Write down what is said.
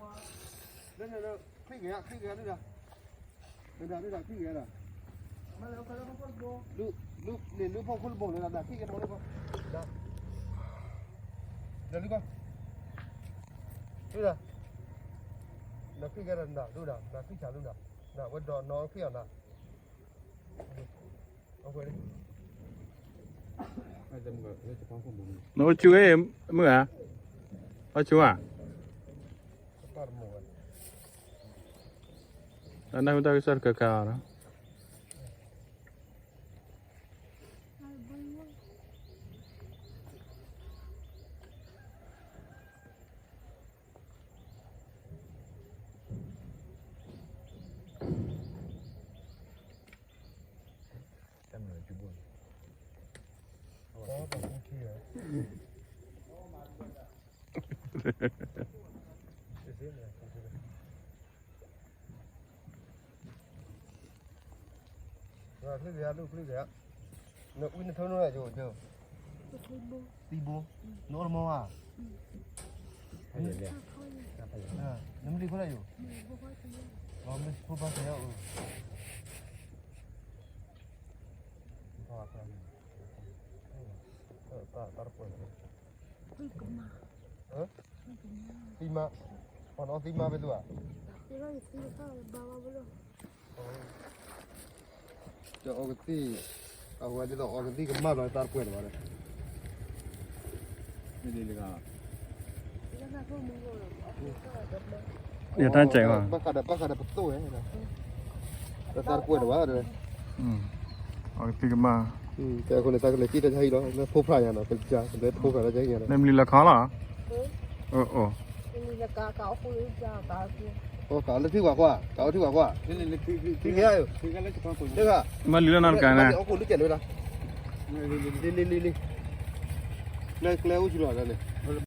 လၢ လၢ လၢ ချံၣ်ဂဲၤ ချံၣ်ဂဲၤဒုဒၣ်, ဒုဒၣ် ဒုဒၣ် ချံၣ်ဂဲၤဒၣ်, လုၢ် လုၢ် န့ၣ်လုၢ်ဖီခိၣ်တဘိန့ၣ်ဒၣ် ဒၣ်ချံၣ်ဂဲၤထီၣ်လၢကီၢ်, ဒၣ် ဒၣ်လုၢ်ကီၢ်, ဒုဒၣ်, ဒၣ်ချံၣ်ဂဲၤဒၣ် ဒၣ် ဒုဒၣ် ဒၣ်ချံၣ်ဆၣ်လုၢ်ဒၣ်, ဒၣ်ဝဲဒီးနီၢ်ချံၣ်အီၤဒၣ် နအိၣ်ဆူၣ်ဝဲ မုၢ်ဧါ, အိၣ်ဆူၣ်ဧါ, တၢ်နၢ်ဟူတၢ်ကစီၣ်တခါခါလီၤ. ချံၣ်ဂဲၤ လုၢ်ချံၣ်ဂဲၤ, နအုၣ်နထၢနအိၣ်လဲၣ်ယိၤ, သံဘိ, နအိၣ်တမီၤဧါ, နမ့ၢ်လံခိၣ်လဲၣ်ယိၤ, ဖိဘၣ်စဲးအအိၣ်, တၢ်တပှဲၤ သံမါ, ပှၤနီၣ်သံမါဖဲသူဧါ, ဒီးအီကသံၣ်, အဝဲဒ်သိးအီကသံၣ်ကမၣ်လီၤတၢ်တပှဲၤလၢၤဘၣ်ဒီး, ယတၢ်စဲးဘၣ်, ဘၣ်ဃးဒီး ဘၣ်ဃးဒီးပသိၣ်ဝဲ, တၢ်တပှဲၤလၢၤဘၣ်ဒီး အီကသံၣ်ကမၣ်, ကဲအဃိန့ၣ် တၢ်ကလဲၤက့ၤတၢ်ကဟံၣ်လီၤ လၢဖိဖျါညါနီၤ ကလဲၤဖိဖျါတၢ်ကဟံၣ်ညါ လၢမလံၤလၢခီလီၤ, အိၣ်အိၣ်, ကးလၢထံကွၢ်ကွၢ်, ကးအိၣ်ထံကွၢ်ကွၢ်, ထံဂဲၤယိၤ, မ့ၢ်လံၤလၢနီတကးန့ၣ်, အီၣ်ခိၣ်လၢကဲလၢၤဒၣ်, လံၤလံၤလံၤ, လၢကျဲအိၣ်ဆူၣ်လီၤဒၣ်န့ၣ်,